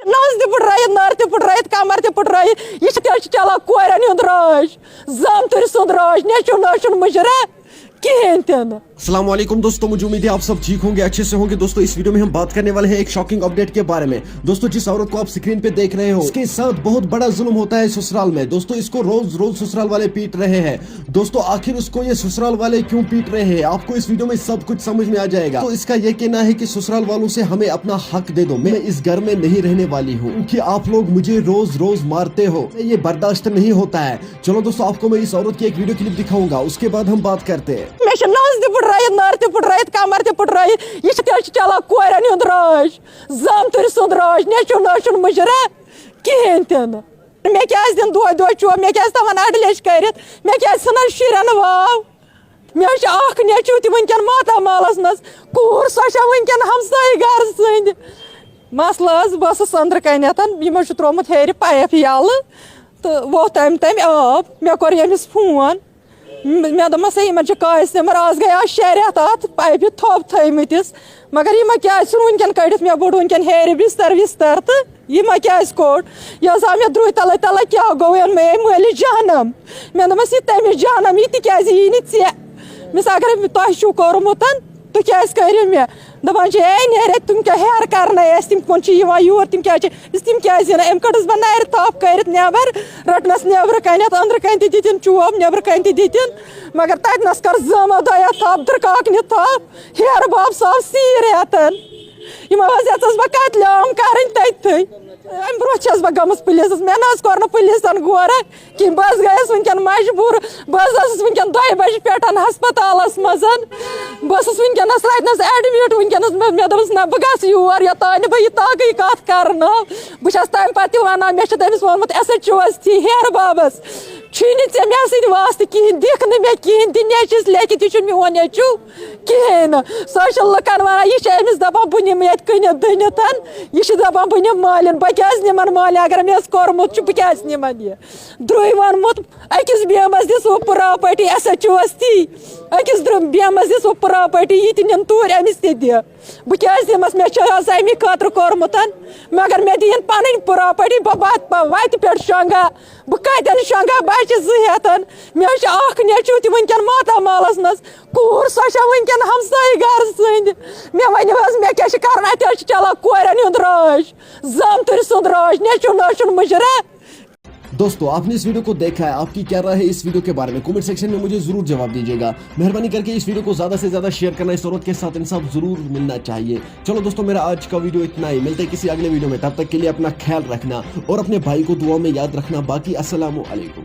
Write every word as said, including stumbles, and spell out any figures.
نَس تہِ پھٕٹرٲیِتھ، نَر تہِ پھٕٹرٲیِتھ، کمر تہِ پھٕٹرٲیِتھ۔ یہِ چھِ تیٚلہِ چھِ چلان کورٮ۪ن ہُنٛد راج، زامتٕرۍ سُنٛد راج، نیٚچوٗ نٲچوٗن مُجرا کِہیٖنۍ تہِ نہٕ۔ السلام علیکم دوستو، मुझे उम्मीद है आप सब ठीक होंगे, अच्छे से होंगे। दोस्तों, इस वीडियो में हम बात करने वाले हैं एक शॉकिंग अपडेट के बारे में। दोस्तों, जिस औरत को आप स्क्रीन पे देख रहे हो, उसके साथ बहुत बड़ा जुल्म होता है ससुराल में। दोस्तों, इसको रोज रोज ससुराल वाले पीट रहे हैं। दोस्तों, आखिर उसको ये ससुराल वाले क्यों पीट रहे हैं, आपको इस वीडियो में सब कुछ समझ में आ जाएगा। तो इसका ये कहना है कि ससुराल वालों से हमें अपना हक दे दो, मैं इस घर में नहीं रहने वाली हूँ, क्योंकि आप लोग मुझे रोज रोज मारते हो, ये बर्दाश्त नहीं होता है। चलो दोस्तों, आपको मैं इस औरत की एक वीडियो क्लिप दिखाऊंगा, उसके बाद हम बात करते हैं। مےٚ چھِ نَس تہِ پھٕٹرٲیِتھ، نَر تہِ پھٕٹرٲیِتھ، کمر تہِ پھٕٹرٲیِتھ۔ یہِ چھِ تیٚلہِ چھِ چلان کورٮ۪ن ہُنٛد راج، زامتٕرۍ سُنٛد راج، نیٚچوٗ نٲچوٗن مُجرا کِہیٖنۍ تہِ نہٕ۔ مےٚ کیٛازِ دِن دۄہے دۄہے چوب؟ مےٚ کیٛازِ تھاوَن اَڈٕ لیٚچھ کٔرِتھ؟ مےٚ کیٛازِ ژھٕنَن شُرٮ۪ن واو؟ مےٚ حظ چھِ اَکھ نیٚچوٗ تہِ وٕنکٮ۪ن ماتامالَس منٛز، کوٗر، سۄ چھےٚ وٕنکٮ۪ن ہمسایہِ گَرٕ سٕنٛدِ۔ مسلہٕ حظ، بہٕ ٲسٕس أنٛدرٕ کَنٮ۪تھ، یِمو چھُ ترٛوومُت ہیٚرِ پایپ یَلہٕ تہٕ ووٚتھ تَمہِ تَمہِ آب۔ مےٚ کوٚر ییٚمِس فون، م-، مےٚ دوٚپمَس، ہے، یِمَن چھِ کاسہِ نٮ۪مر، آز گٔے آز شےٚ رٮ۪تھ اَتھ پایپہِ تھوٚپ تھٲیمٕتِس، مگر یہِ ما کیٛازِ ژھُن وٕنکٮ۪ن کٔڑِتھ مےٚ بوٚڑ وٕنکٮ۪ن ہیٚرِ بِستَر وِستَر تہٕ یہِ ما کیٛازِ کوٚڑ؟ یہِ حظ آو مےٚ درٛوے تَلَے تَلَے، کیٛاہ گوٚو یَن مےٚ مٲلِس جہنم؟ مےٚ دوٚپمَس، یہِ تٔمِس جہنم یی، تِکیٛازِ یی نہٕ ژےٚ؟ مِس اگر تۄہہِ چھُو کوٚرمُت، تُہۍ کیٛازِ کٔرِو مےٚ؟ دَپان چھِ، ہے نیرے، تِم کیٛاہ ہیرٕ کَرنَے اَسہِ، تِم کُن چھِ یِوان یور، تِم کیٛازِ چھِ؟ أسۍ تِم کیٛازِ یِنہٕ؟ أمۍ کٔڑٕس بہٕ نَرِ تھَپھ کٔرِتھ نٮ۪بَر، رٔٹنَس نٮ۪برٕ کَنٮ۪تھ، أنٛدرٕ کَنہِ تہِ دِتِن چوب، نٮ۪برٕ کَنہِ تہِ دِتِن، مگر تَتہِ نَس کَر زٲمہ دۄیا تھَپھ، دٕرکاکنہِ تھَپھ، ہیرٕ بَب سُہ آو سیٖر ہٮ۪تھ۔ یِمو حظ یَژھَس بہٕ قتلِ عام کَرٕنۍ تٔتھٕے۔ اَمہِ برونٛہہ چھَس بہٕ گٔمٕژ پُلیٖسَس، مےٚ نہ حظ کوٚر نہٕ پُلیٖسَن غورٕ کِہیٖنۍ۔ بہٕ حظ گٔیَس وٕنکٮ۪ن مجبوٗر، بہٕ حظ ٲسٕس وٕنکٮ۪ن دۄیہِ بَجہِ پٮ۪ٹھ ہسپتالَس منٛز۔ بہٕ ٲسٕس وٕنکٮ۪نَس تَتہِ نَس admit، وٕنکٮ۪نَس مےٚ، مےٚ دوٚپمَس، نہ، بہٕ گژھٕ یور، یوٚتام نہٕ بہٕ یہِ تاکٕے کَتھ کَرناو۔ بہٕ چھَس تَمہِ پَتہٕ تہِ وَنان، مےٚ چھِ تٔمِس ووٚنمُت، ایس ایچ او ہَس تھی، ہیرٕ بَبَس، چھُے نہٕ ژےٚ مےٚ سۭتۍ واسطہٕ کِہیٖنۍ، دِکھ نہٕ مےٚ کِہیٖنۍ، دِ نیٚچوِس لیٚکھِتھ، یہِ چھُنہٕ میون نیٚچوٗ کِہیٖنۍ نہٕ۔ سُہ حظ چھِ لُکَن وَنان، یہِ چھِ أمِس دَپان، بہٕ نِمہٕ یَتہِ کٕنِتھ دٕنِتھ، یہِ چھِ دَپان، بہٕ نِمہٕ مالِن۔ بہٕ کیٛازِ نِمَن مالِن؟ اگر مےٚ ٲس کوٚرمُت چھُ، بہٕ کیٛازِ نِمَن یہِ؟ درٛوے ووٚنمُت، أکِس بیمَس دِ سُہ پراپرٹی، ایس ایچ او ہَس تھی، أکِس درٛ-، بیمَس دِ سُہ پراپرٹی، یہِ تہِ نِن توٗرۍ، أمِس تہِ دِ۔ بہٕ کیٛازِ دِمَس؟ مےٚ چھُ حظ اَمی خٲطرٕ کوٚرمُت، مگر مےٚ دِیِن پَنٕنۍ پراپرٹی، بہٕ وَتہِ، بہٕ وَتہِ پٮ۪ٹھ شۄنٛگہٕ ہا، بہٕ کَتٮ۪ن شۄنٛگہٕ ہا بَچہِ زٕ ہٮ۪تھ؟ مےٚ حظ چھِ اَکھ نیٚچوٗ تہِ وٕنکٮ۪ن ماتامالَس منٛز، کوٗر، سۄ چھےٚ وٕنکٮ۪ن ہمسایہِ گَرٕ سٕنٛدِ۔ مےٚ ؤنِو حظ، مےٚ کیٛاہ چھِ کَرُن؟ اَتہِ حظ چھِ چَلان کورٮ۪ن ہُنٛد راج، زامتٕرۍ سُنٛد راج، نیٚچوٗ نٲچوٗن مُجرا۔ दोस्तों, आपने इस वीडियो को देखा है, आपकी क्या राय है इस वीडियो के बारे में? कमेंट सेक्शन में मुझे जरूर जवाब दीजिएगा। मेहरबानी करके इस वीडियो को ज्यादा से ज्यादा शेयर करना, इस औरत के साथ इंसाफ जरूर मिलना चाहिए। चलो दोस्तों, मेरा आज का वीडियो इतना ही, मिलते हैं किसी अगले वीडियो में, तब तक के लिए अपना ख्याल रखना और अपने भाई को दुआ में याद रखना। बाकी अस्सलाम वालेकुम।